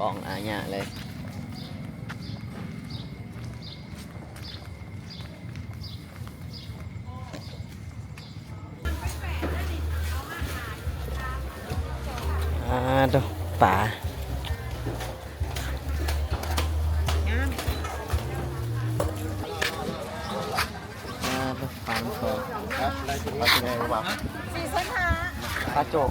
ກອງອາຍະເລີຍ. ອາ ໂທ້ ປາ ງາມ. ອ່າ ປາ ປາ ສີ່ແສນຫ້າ ປາໂຈກ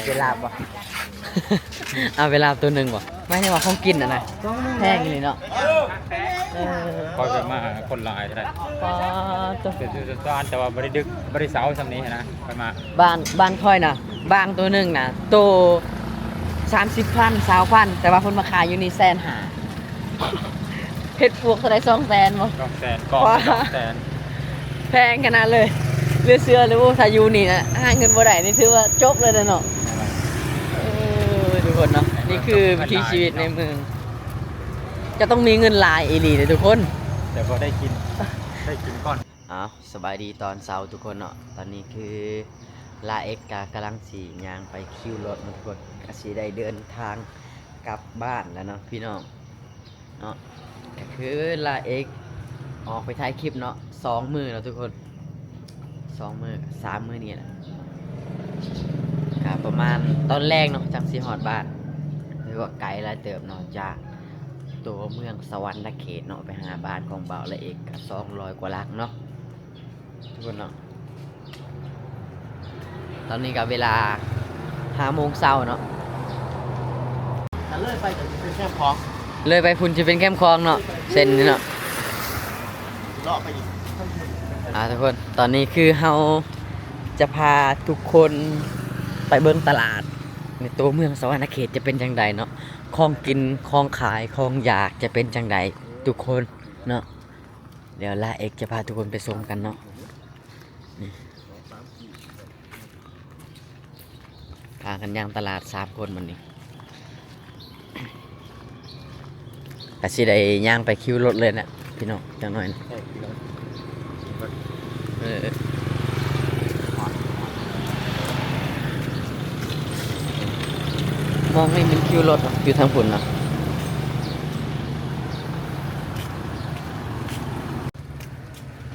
ເວລາບໍ່ ເອົາເວລາໂຕໜຶ່ງບໍ່ ໝາຍເຖິງວ່າຂອງກິນຫັ້ນນະ ແພງອີ່ຫຼີເນາະ. ເອີ ຂ້ອຍໄປມາຄົນຫຼາຍເທົ່າໃດ ປາໂຕ ເປັນຊື່ຊານ ແຕ່ວ່າບໍ່ໄດ້ດຶກ ບໍ່ໄດ້ເຊົາຊ່ຳນີ້ຫັ້ນນະ ຂ້ອຍມາ ບ້ານ ບ້ານຂ້ອຍນະ ບາງໂຕໜຶ່ງນະ ໂຕສາມສິບພັນ ຊາວພັນ ແຕ່ວ່າເພິ່ນມາຂາຍຢູ່ນີ້ແສນຫ້າ ເຮັດປວກເທົ່າໃດ ສອງແສນບໍ່ ສອງແສນ ກອງ ປາ ສອງແສນ ແພງຂະໜາດເລີຍ ເຫຼືອເຊື່ອເລີຍ. ໂອ້ ຖ້າຢູ່ນີ້ນະ ຫາເງິນບໍ່ໄດ້ນີ້ຖືວ່າຈົບເລີຍເນາະ. ເອີ ທຸກຄົນເນາະ ນີ້ຄືວິຖີຊີວິດໃນເມືອງ ຈະຕ້ອງມີເງິນຫຼາຍອີ່ຫຼີເດ້ທຸກຄົນ ແຕ່ບໍ່ໄດ້ກິນ ໄດ້ກິນກ່ອນ. ອ້າວ ສະບາຍດີຕອນເຊົ້າທຸກຄົນເນາະ ຕອນນີ້ຄືລາເອັກກະກຳລັງຊິຍ່າງໄປຄິວລົດເນາະທຸກຄົນ ກະຊິໄດ້ເດີນທາງກັບບ້ານແລ້ວເນາະພີ່ນ້ອງເນາະ. ກະຄືລາເອັກອອກໄປຖ່າຍຄລິບເນາະ ສອງມື້ເນາະທຸກຄົນ ສອງມື້ ສາມມື້ນີ້ແຫຼະ ກະປະມານຕອນແລງເນາະ ຈັ່ງຊິຮອດບ້ານ ຖືວ່າໄກຫຼາຍເຕີບເນາະ ຈາກຕົວເມືອງສະຫວັນນະເຂດເນາະ ໄປຫາບ້ານຂອງບ່າວລາເອັກກະສອງຮ້ອຍກວ່າຫຼັກເນາະ ທຸກຄົນເນາະ. ຕອນນີ້ກະເວລາຫ້າໂມງເຊົ້າເນາະ ເລີຍໄປຈະເປັນແຄມຂອງ ເລີຍໄປພຸ້ນຈະເປັນແຄມຂອງເນາະ ເສັ້ນນີ້ເນາະ ເລາະໄປອີກ. ອ່າ ທຸກຄົນ ຕອນນີ້ຄືເຮົາຈະພາທຸກຄົນໄປເບິ່ງຕະຫຼາດໃນຕົວເມືອງສະຫວັນນະເຂດຈະເປັນຈັ່ງໃດເນາະ ຂອງກິນ ຂອງຂາຍ ຂອງຢາກຈະເປັນຈັ່ງໃດທຸກຄົນເນາະ. ດຽວລາເອັກຈະພາທຸກຄົນໄປຊົມກັນເນາະ ນີ້ ພາກັນຍ່າງຕະຫຼາດສາມຄົນມື້ນີ້ ກະຊິໄດ້ຍ່າງໄປຄິວລົດເລີຍແຫຼະພີ່ນ້ອງ ຈັກໜ້ອຍນະ ເອີ ມອງນີ້ແມ່ນຄິວລົດເນາະ ຢູ່ທາງພຸ້ນເນາະ.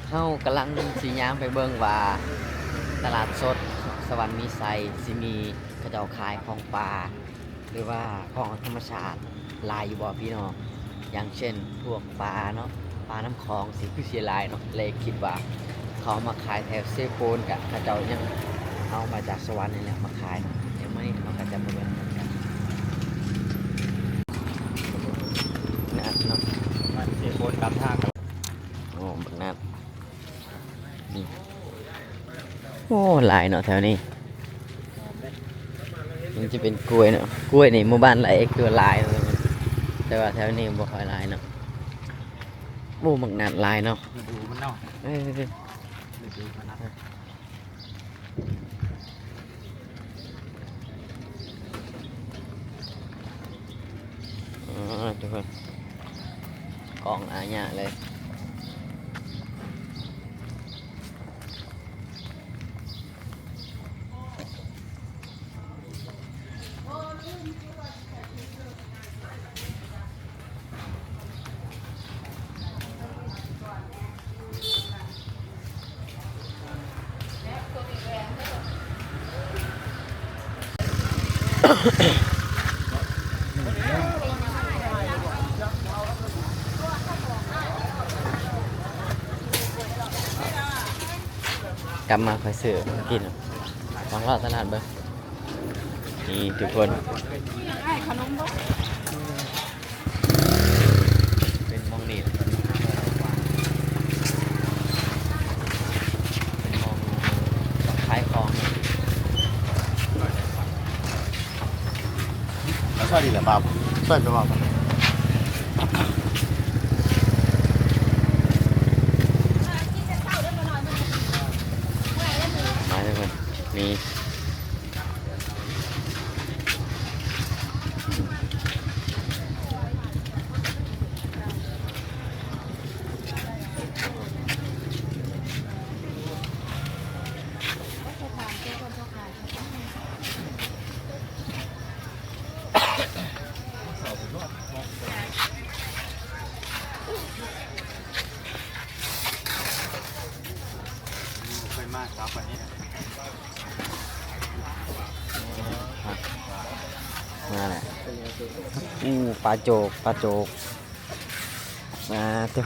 ເຮົາກຳລັງຊິຍ່າງໄປເບິ່ງວ່າຕະຫຼາດສົດສະຫວັນມີໄຊຊິມີເຂົາເຈົ້າຂາຍຂອງປ່າ ຫຼືວ່າຂອງທຳມະຊາດຫຼາຍຢູ່ບໍ່ພີ່ນ້ອງ ຢ່າງເຊັ່ນພວກປາເນາະ ປານ້ຳຂອງຊິຄືຊິຫຼາຍເນາະ ແລະຄິດວ່າເຂົາເອົາມາຂາຍແຖວເຊໂປນ ກະເຂົາເຈົ້າຍັງເອົາມາຈາກສະຫວັນນີ້ແຫຼະມາຂາຍເນາະ. ດຽວມື້ນີ້ເຮົາກະຈະມາເບິ່ງນຳກັນ ນະເນາະ ເຊໂປນກຳທາງ ໂອ້ ບັກນັດ ນີ້ ໂອ້ ຫຼາຍເນາະແຖວນີ້ ມັນຈະເປັນກ້ວຍເນາະ ກ້ວຍໃນໝູ່ບ້ານຫຼາຍ ຄືຫຼາຍ ແຕ່ວ່າແຖວນີ້ບໍ່ຄ່ອຍຫຼາຍເນາະ. ໂອ້ ບັກນັດຫຼາຍເນາະ ເອີ ອ່າ ທຸກຄົນ ກອງອາຍະເລີຍ. ກັບມາຂ້ອຍຊື້ກິນ ລອງເລາະຕະຫຼາດເບິ່ງ. ນີ້ທຸກຄົນ ເປັນໝ່ອງນີ້ ເປັນໝ່ອງຂາຍຂອງ. ເອົາຊ່ອຍນີ້ແຫຼະບ່າວ ຊ່ອຍໄປບ່າວ. ມາເດີເພິ່ນ ນີ້. ມາ ມາແຫຼະ ອູ້ ປາໂຈກ ປາໂຈກ ມາເຕີ.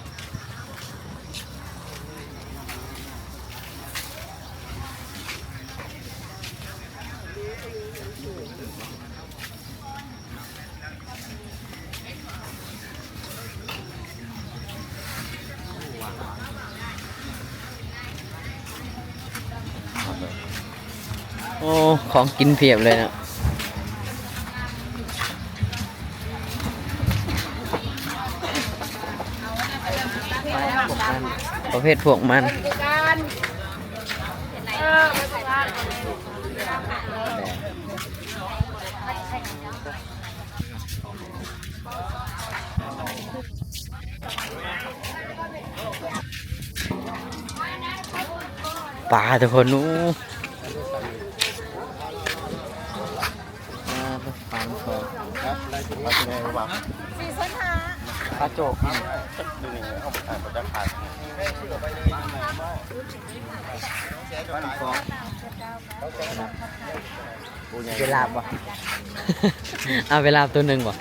ໂອ້ ຂອງກິນພຽບເລີຍເນາະ ປະເພດພວກມັນ. ປາທຸກຄົນ ໂອ້ ປາ ປາ ປາໂຈກ ໄປລາບບໍ່? ເອົາໄປລາບໂຕໜຶ່ງບໍ່?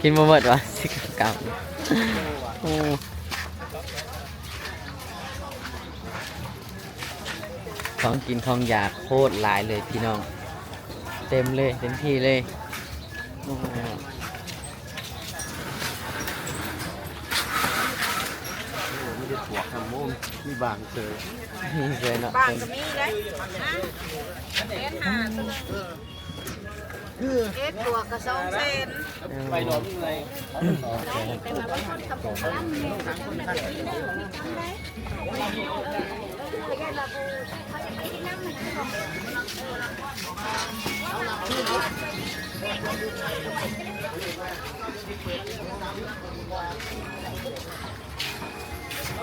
ກິນບໍ່ໝົດຫວາ? ສິບເກົ້າ ໂອ້ ຂອງກິນຂອງຢາກໂຄດຫຼາຍເລີຍພີ່ນ້ອງ ເຕັມເລີຍ ເຕັມທີ່ເລີຍ. ໂອ້ ມີແຕ່ພວກທຳໂມ ມີບາງເຊີຍ ມີເຊີຍເນາະ ບາງກໍມີເດ້ ແສນຫ້າ ເອັດບວກກໍສອງແສນ ໄປດອກເມື່ອຍ ແຕ່ວ່າມັນຄົນທຳບຸນລຳແມ່ນ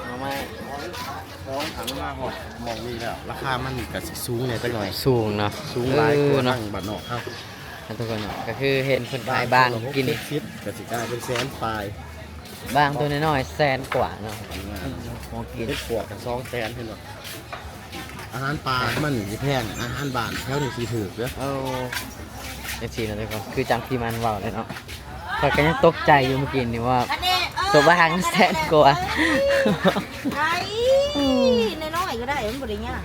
ໜໍ່ໄມ້ ຂອງ ຂອງຖັງມາຮອດໝ່ອງນີ້ແລ້ວ ລາຄາມັນກໍຊິສູງແດ່ຈັກໜ້ອຍ ສູງເນາະ ສູງຫຼາຍກວ່າເນາະ ທາງບ້ານນອກເຮົາ ທຸກຄົນເນາະ ກໍຄືເຫັນເພິ່ນຂາຍບາງກີ້ນີ້ ເຈັດສິບ ກໍຊິກາຍເປັນແສນປາຍ ບາງໂຕນ້ອຍໆ ແສນກວ່າເນາະ ຂອງກິນ ເຮັດປວກກໍສອງແສນເຫັນບໍ່? ອາຫານປ່າມັນຊິແພງ ອາຫານບ້ານແຖວນີ້ຊິຖືກເດີ. ໂອ້ ຈັ່ງຊີ້ນະທຸກຄົນ ຄືຈັ່ງທີ່ມັນເວົ້າແຫຼະເນາະ ຂ້ອຍກໍຍັງຕົກໃຈຢູ່ມື້ກີ້ນີ້ວ່າ ຕົວບາງແສນກວ່າ ໄດ້ ນ້ອຍໆກໍໄດ້ ມັນບໍ່ໄດ້ຍາກ.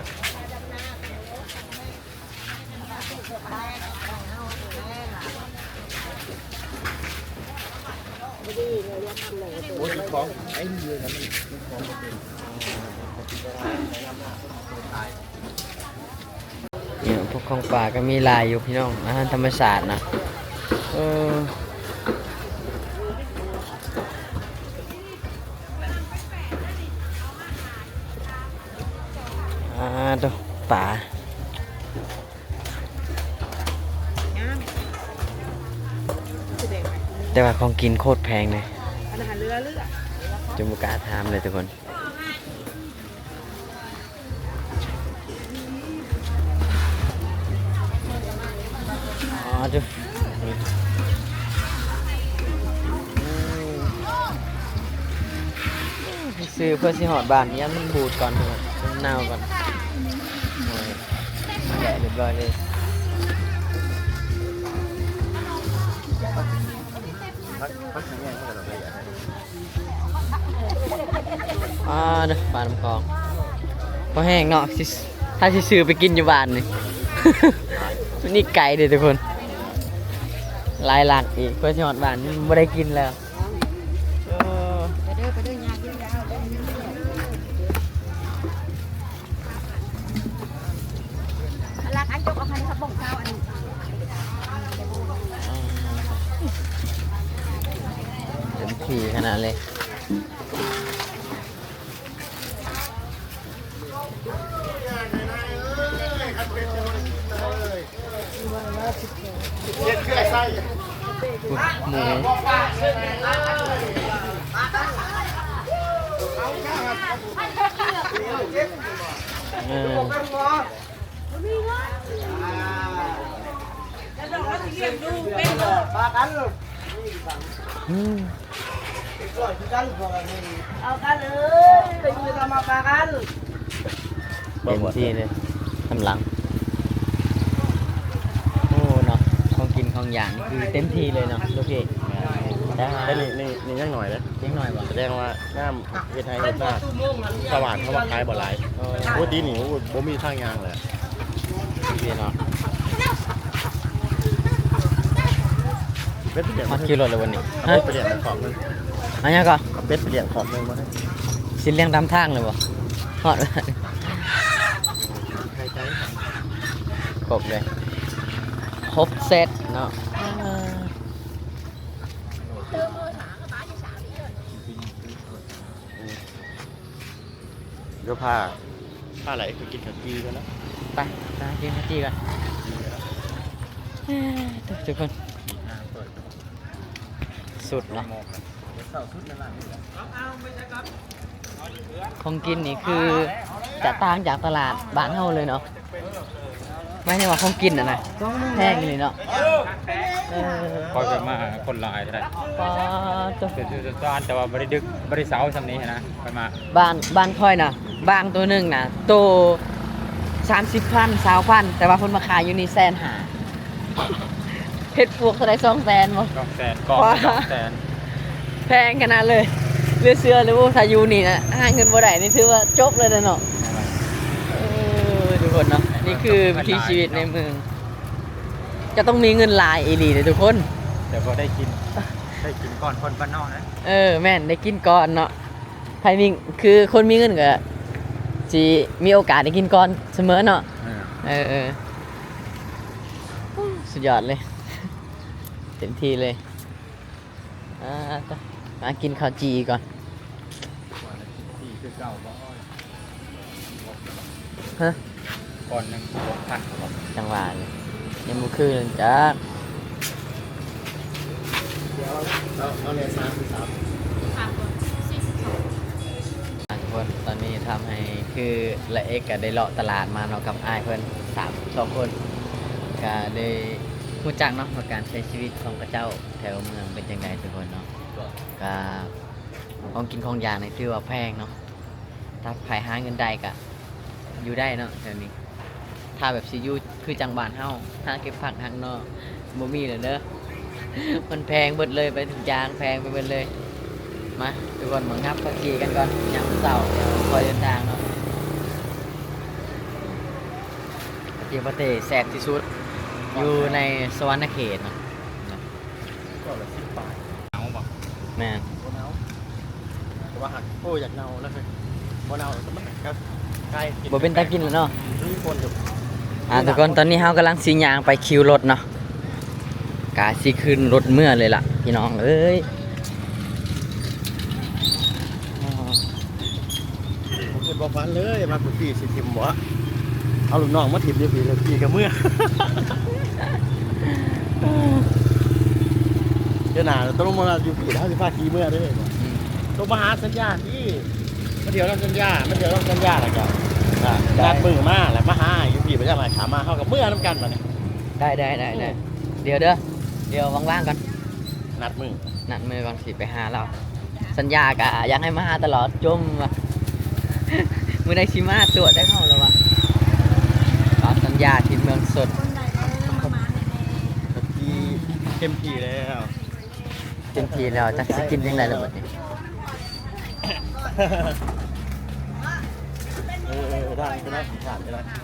ນີ້ ພວກຂອງປ່າກໍມີຫຼາຍຢູ່ພີ່ນ້ອງ ອາຫານທຳມະຊາດນະ ເອີ. ອ່າ ໂຕ ປາ ແຕ່ວ່າຂອງກິນໂຄດແພງເດ້ ຈົນບໍ່ກ້າຖາມເລີຍທຸກຄົນ. ອໍ ຊື້ເພື່ອຊິຮອດບ້ານ ຢ້ານມັນບູດກ່ອນ ມັນເນົ່າກ່ອນ ໂອ້ຍ ແກະຮຽບຮ້ອຍເລີຍ. ອ່າ ເດີ ປານ້ຳຂອງ ພໍແຫ້ງເນາະ ຊິ ຖ້າຊິຊື້ໄປກິນຢູ່ບ້ານນີ້ ນີ້ໄກເດ້ທຸກຄົນ ຫຼາຍຫຼັກອີກ ເພື່ອຊິຮອດບ້ານ ບໍ່ໄດ້ກິນແລ້ວ. ເອີ ໄປເດີ ໄປເດີ ຍ່າງກິນຢາວເດີ. ອັນລັກອັນຈົກເອົາຄັນນີ້ ເຂົາບົ່ງເອົາອັນ ເຕັມທີ່ຂະໜາດເລີຍ. ພຸ້ນ ໝູ ເອີ ປາກັນ ອືມ ເອົາກັນເອີຍ ໄປຢູ່ນຳປາກັນ. ເຕັມທີ່ເລີຍ ກຳລັງ ໂອ້ເນາະ ຂອງກິນຂອງຢາກນີ້ຄືເຕັມທີ່ເລີຍເນາະ ລູກເອກ ແຕ່ວ່າ ແຕ່ນີ້ ນີ້ ນີ້ຍັງໜ້ອຍເດ້ ຍັງໜ້ອຍບໍ່? ສະແດງວ່ານ້ຳເຮັດໄຮ່ເຮັດນາ ຊາວບ້ານເຂົາມາຂາຍບໍ່ຫຼາຍ ໂອ້ ໂອ້ ປີນີ້ ໂອ້ ບໍ່ມີທາງຍ່າງແລ້ວ ນີ້ເນາະ ເປັດໄປລ້ຽງ ມາຂີ່ລົດແລ້ວວັນນີ້ ເອົາເປັດໄປລ້ຽງຄອກໜຶ່ງ ເອົາຫຍັງກໍ ເອົາເປັດໄປລ້ຽງຄອກໜຶ່ງບໍ່ ຊິລ້ຽງຕາມທາງເລີຍບໍ່ ຮອດ ຄົບເລີຍ ຄົບເຊັດເນາະ ດຽວພາ ພາໄຫຼໄປກິນເຂົ້າຈີ່ກ່ອນເນາະ ໄປ ໄປກິນເຂົ້າຈີ່ກ່ອນ ເອີ ທຸກຄົນ ສຸດເນາະ ຂອງກິນນີ້ຄືຈະຕ່າງຈາກຕະຫຼາດບ້ານເຮົາເລີຍເນາະ ໝາຍເຖິງວ່າຂອງກິນຫັ້ນນະ ແພງອີ່ຫຼີເນາະ ເອີ ຂ້ອຍໄປມາຄົນຫຼາຍເທົ່າໃດ ປາດໂທ້ ເປັນຊື່ຊານ ແຕ່ວ່າບໍ່ໄດ້ດຶກ ບໍ່ໄດ້ເຊົາສ່ຳນີ້ຫັ້ນນະ ຂ້ອຍມາ ບ້ານ ບ້ານຂ້ອຍນະ ບາງໂຕໜຶ່ງນະ ໂຕສາມສິບພັນ ຊາວພັນ ແຕ່ວ່າເພິ່ນມາຂາຍຢູ່ນີ້ແສນຫ້າ ເຮັດປວກເທົ່າໃດ ສອງແສນບໍ່? ສອງແສນ ກ້ອງ ສອງແສນ ແພງຂະໜາດເລີຍ ເຫຼືອເຊື່ອເລີຍ ໂອ້ ຖ້າຢູ່ນີ້ນະ ຫາເງິນບໍ່ໄດ້ນີ້ຖືວ່າຈົບເລີຍເນາະ ເອີ ທຸກຄົນເນາະ ນີ້ຄືວິຖີຊີວິດໃນເມືອງ ຈະຕ້ອງມີເງິນຫຼາຍອີ່ຫຼີເດ້ທຸກຄົນ ແຕ່ບໍ່ໄດ້ກິນ ໄດ້ກິນກ່ອນຄົນບ້ານນອກນະ ເອີ ແມ່ນ ໄດ້ກິນກ່ອນເນາະ ໃຜມີ ຄືຄົນມີເງິນກໍຊິມີໂອກາດໄດ້ກິນກ່ອນສະເໝີເນາະ ເອີ ເອີ ເອີ ສຸດຍອດເລີຍ ເຕັມທີ່ເລີຍ ອ່າ ມາກິນເຂົ້າຈີ່ກ່ອນ ຮະ ກ່ອນໜຶ່ງຫົກພັນ ຈັ່ງຫວະນີ້ ຍັງບໍ່ຄືກັນຈັກ ດຽວ ເອົາ ເອົາແດ່ ສາມ ສາມ ສາມຄົນ ສີ່ສິບສອງ ອ່າ ທຸກຄົນ ຕອນນີ້ທຳໃຫ້ຄືລະເອກກໍໄດ້ເລາະຕະຫຼາດມາເນາະ ກັບອ້າຍເພິ່ນ ສາມ ສອງຄົນ ກໍໄດ້ຮູ້ຈັກເນາະ ວ່າການໃຊ້ຊີວິດຂອງເຂົາເຈົ້າແຖວເມືອງເປັນຈັ່ງໃດ ທຸກຄົນເນາະ ກໍຂອງກິນຂອງຢາກນີ້ຖືວ່າແພງເນາະ ຖ້າໃຜຫາເງິນໄດ້ກໍຢູ່ໄດ້ເນາະແຖວນີ້ ຖ້າແບບຊິຢູ່ຄືຈັ່ງບ້ານເຮົາ ຫາເກັບຜັກຫັກໜໍ່ ບໍ່ມີແລ້ວເດີ ມັນແພງເບິດເລີຍ ໄປທຸກຢ່າງແພງໄປເບິດເລີຍ ມາ ທຸກຄົນມາຫຍັບເຂົ້າຈີ່ກັນກ່ອນ ຍາມເຊົ້າ ຄ່ອຍເດີນທາງເນາະ ເຂົ້າຈີ່ປາເຕ້ແຊບທີ່ສຸດ ຢູ່ໃນສະຫວັນນະເຂດເນາະ ກ້ອນລະສິບປາຍ ເອົາບໍ່? ແມ່ນ ບໍ່ເນົ່າ ແຕ່ວ່າຫາກ ໂອ້ ຢາກເນົ່າແລ້ວ ບໍ່ເນົ່າ ແຕ່ມັນກໍກາຍ ບໍ່ເປັນຕາກິນແລ້ວເນາະ ມີຄົນຢູ່ ອ່າ ທຸກຄົນ ຕອນນີ້ເຮົາກຳລັງຊິຍ່າງໄປຄິວລົດເນາະ ກະຊິຂຶ້ນລົດເມືອເລີຍລະ ພີ່ນ້ອງເອີຍ ບໍ່ຄິດບໍ່ຝັນເລີຍວ່າກູປີ້ຊິຖິ້ມບໍ່ ເອົາລູກນ້ອງມາຖິ້ມຢູ່ພີ້ ແລ້ວຂີ່ກັບເມືອ ເທື່ອໜ້າຕົກລົງມາຢູ່ພີ້ ແລ້ວເຮົາຊິພາຂີ່ເມືອເດີ ອືມ ຕົກມາຫາສັນຍາພີ້ ມາທ່ຽວນຳສັນຍາ ມາທ່ຽວນຳສັນຍາ ແລ້ວກໍ ອ່າ ໄດ້ ນັດມື້ມາ ແລ້ວມາຫາຢູ່ພີ້ ບໍ່ຢາກໃຫ້ຂ້າມາ ເຮົາກໍເມືອນຳກັນບາດນີ້ ໄດ້ ໄດ້ ໄດ້ ອືມ ດຽວເດີ ດຽວວ່າງໆກ່ອນ ນັດມື້ ນັດມື້ກ່ອນ ຊິໄປຫາລາວ ສັນຍາກະຢາກໃຫ້ມາຫາຕະຫຼອດ ຈົ່ມວ່າ ມື້ໃດຊິມາຕົວະແຕ່ເຮົາລະວ່າ ຕາມສັນຍາທີ່ເມືອງສົດ ຄົນໃດເອີ ມາ ມາແນ່ໆ ເຕັມທີ່ແລ້ວ ເຕັມທີ່ແລ້ວ ຈັກຊິກິນຈັ່ງໃດລະບັດນີ້ ເອີ ເອີ ໄດ້ ໄດ້ ໄດ້ ໄດ້.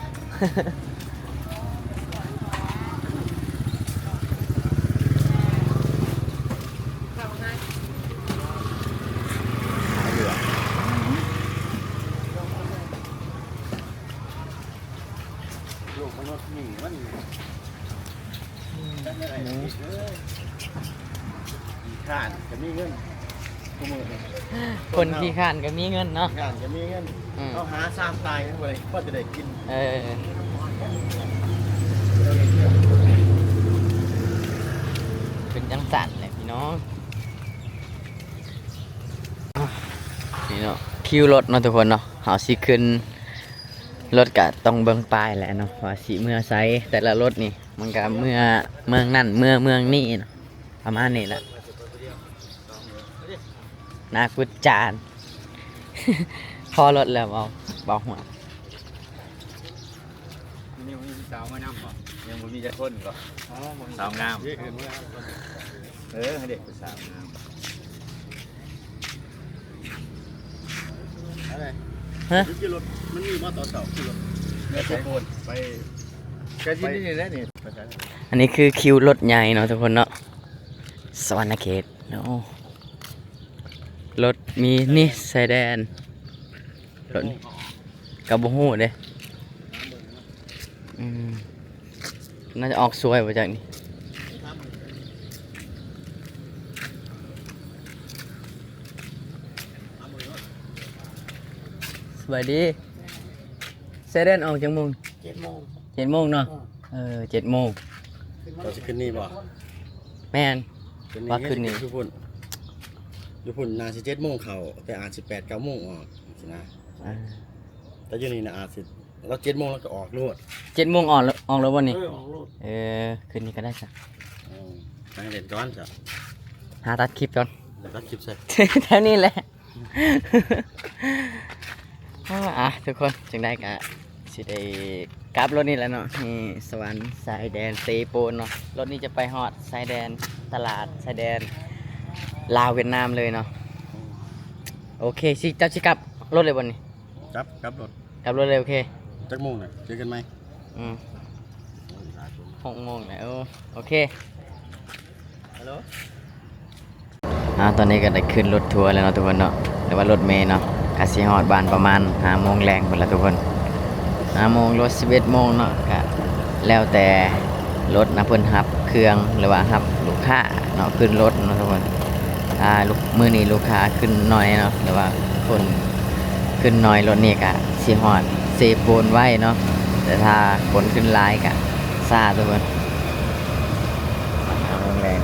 ໂລກມະນຸດນີ້ມັນ ອືມ ຂີ້ຄ້ານກໍມີເງິນ ທຸກມື້ນີ້ ຄົນຂີ້ຄ້ານກໍມີເງິນເນາະ ຂີ້ຄ້ານກໍມີເງິນ ອືມ ເຮົາຫາຊາມຕາຍຍັງບໍ່ໄດ້ ພໍຈະໄດ້ກິນ ເອີ ເປັນຈັ່ງຊັ້ນແຫຼະພີ່ນ້ອງ ນີ້ເນາະ ຄິວລົດເນາະທຸກຄົນເນາະ ເຮົາຊິຂຶ້ນລົດກະຕ້ອງເບິ່ງປ້າຍແຫຼະເນາະ ວ່າຊິເມືອໃສ ແຕ່ລະລົດນີ້ ມັນກະເມືອເມືອງນັ້ນ ເມືອເມືອງນີ້ເນາະ ປະມານນີ້ແຫຼະ ໜ້າກຸດຈານ ພໍລົດແລ້ວເວົ້າ ເວົ້າຫົວ ຍັງມີຜູ້ສາວມານຳບໍ່? ຍັງບໍ່ມີຈັກຄົນບໍ່? ອໍ ບໍ່ມີສາວງາມ. ເອີ ເດັກຜູ້ສາວງາມ. ຮະ? ຢູ່ຂີ່ລົດ ມັນມີບໍ່ຕອນເຊົ້າຂີ່ລົດ? ໄປ ໄປ ກະຊິນີ້ແຫຼະນີ້. ອັນນີ້ຄືຄິວລົດໃຫຍ່ເນາະທຸກຄົນເນາະ ສະຫວັນນະເຂດເນາະ. ລົດມີນີ້ຊາຍແດນ ລົດ ກະບໍ່ຮູ້ເດ້. ອືມ ໜ້າຈະອອກສວຍບໍ່ຈັກນີ້. ສະບາຍດີ. ຊາຍແດນອອກຈັກໂມງ? ເຈັດໂມງ. ເຈັດໂມງເນາະ. ເອີ ເຈັດໂມງ. ເຮົາຊິຂຶ້ນນີ້ບໍ່? ແມ່ນ. ຂຶ້ນນີ້ ວ່າຂຶ້ນນີ້ ຢູ່ພຸ້ນ ຢູ່ພຸ້ນໜ້າຊິເຈັດໂມງເຂົ້າ ແຕ່ອາດຊິແປດເກົ້າໂມງອອກ ຈັ່ງຊີ້ນະ. ເອີ ແຕ່ຢູ່ນີ້ນະອາດຊິ ລາວເຈັດໂມງລາວກໍອອກໂລດ. ເຈັດໂມງອອກ ອອກໂລດບໍ່ນີ້? ເອີ ອອກໂລດ. ເອີ ຄືນນີ້ກໍໄດ້ຊະ. ເອີ ຫາເຮັດກ່ອນຊະ ຫາຕັດຄລິບກ່ອນ ຕັດຄລິບໃສ່ ແຖວນີ້ແຫຼະ. ອາ ອາ ທຸກຄົນ ຈັ່ງໃດກໍຊິໄດ້ກັບລົດນີ້ແຫຼະເນາະ ນີ້ສະຫວັນຊາຍແດນເຊໂປນເນາະ. ລົດນີ້ຈະໄປຮອດຊາຍແດນ ຕະຫຼາດຊາຍແດນລາວຫວຽດນາມເລີຍເນາະ. ໂອເຄ ຊິ ເຈົ້າຊິກັບລົດເລີຍບໍ່ນີ້? ກັບ ກັບລົດ ກັບລົດເລີຍ. ໂອເຄ ຈັກໂມງນະ ເຈີກັນໃໝ່? ອືມ ຫົກໂມງແລ້ວ. ໂອເຄ ຮັລໂຫຼ. ອາ ຕອນນີ້ກໍໄດ້ຂຶ້ນລົດທົວແລ້ວເນາະທຸກຄົນເນາະ ຫຼືວ່າລົດເມເນາະ ກໍຊິຮອດບ້ານປະມານຫ້າໂມງແລງພຸ້ນລະທຸກຄົນ. ຫ້າໂມງ ຫຼືວ່າສິບເອັດໂມງເນາະ ກໍແລ້ວແຕ່ລົດນະ ເພິ່ນຮັບເຄື່ອງ ຫຼືວ່າຮັບລູກຄ້າເນາະ ຂຶ້ນລົດເນາະທຸກຄົນ. ອ່າ ລູກ ມື້ນີ້ລູກຄ້າຂຶ້ນໜ້ອຍເນາະ ຫຼືວ່າຄົນຂຶ້ນໜ້ອຍ ລົດນີ້ກະຊິຮອດເຊໂປນໄວເນາະ ແຕ່ຖ້າຄົນຂຶ້ນຫຼາຍກະຊ້າທຸກຄົນ. ຫ້າໂມງແລງ.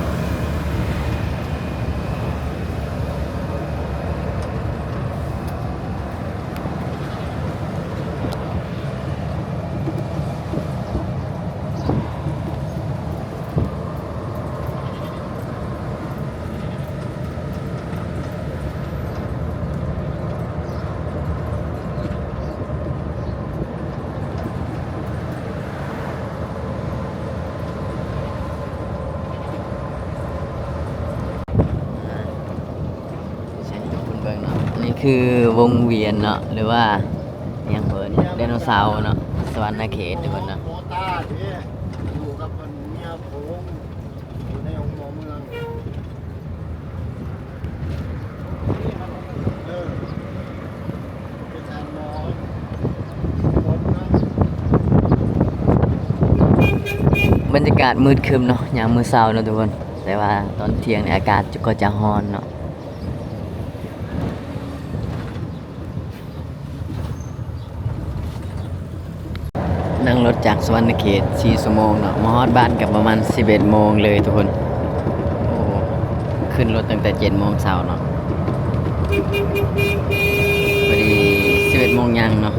ໃຫ້ທຸກຄົນເບິ່ງເນາະ ອັນນີ້ຄືວົງວຽນເນາະ ຫຼືວ່າ ອີຫຍັງເພິ່ນ ໄດໂນເສົາເນາະ ສະຫວັນນະເຂດທຸກຄົນເນາະ. ຢູ່ກັບເພິ່ນເມຍຜົງ ຢູ່ໃນຫົວເມືອງ ເອີ ເປັນຊານໝໍ ບັນຍາກາດມືດຄຶ້ມເນາະ ຍາມມື້ເຊົ້າເນາະທຸກຄົນ ແຕ່ວ່າຕອນທ່ຽງນີ້ອາກາດກໍຈະຮ້ອນເນາະ. ນັ່ງລົດຈາກສະຫວັນນະເຂດສີ່ຊົ່ວໂມງເນາະ ມາຮອດບ້ານກໍປະມານສິບເອັດໂມງເລີຍທຸກຄົນ. ໂອ້ ຂຶ້ນລົດຕັ້ງແຕ່ເຈັດໂມງເຊົ້າເນາະ ພໍດີສິບເອັດໂມງຍັງເນາະ.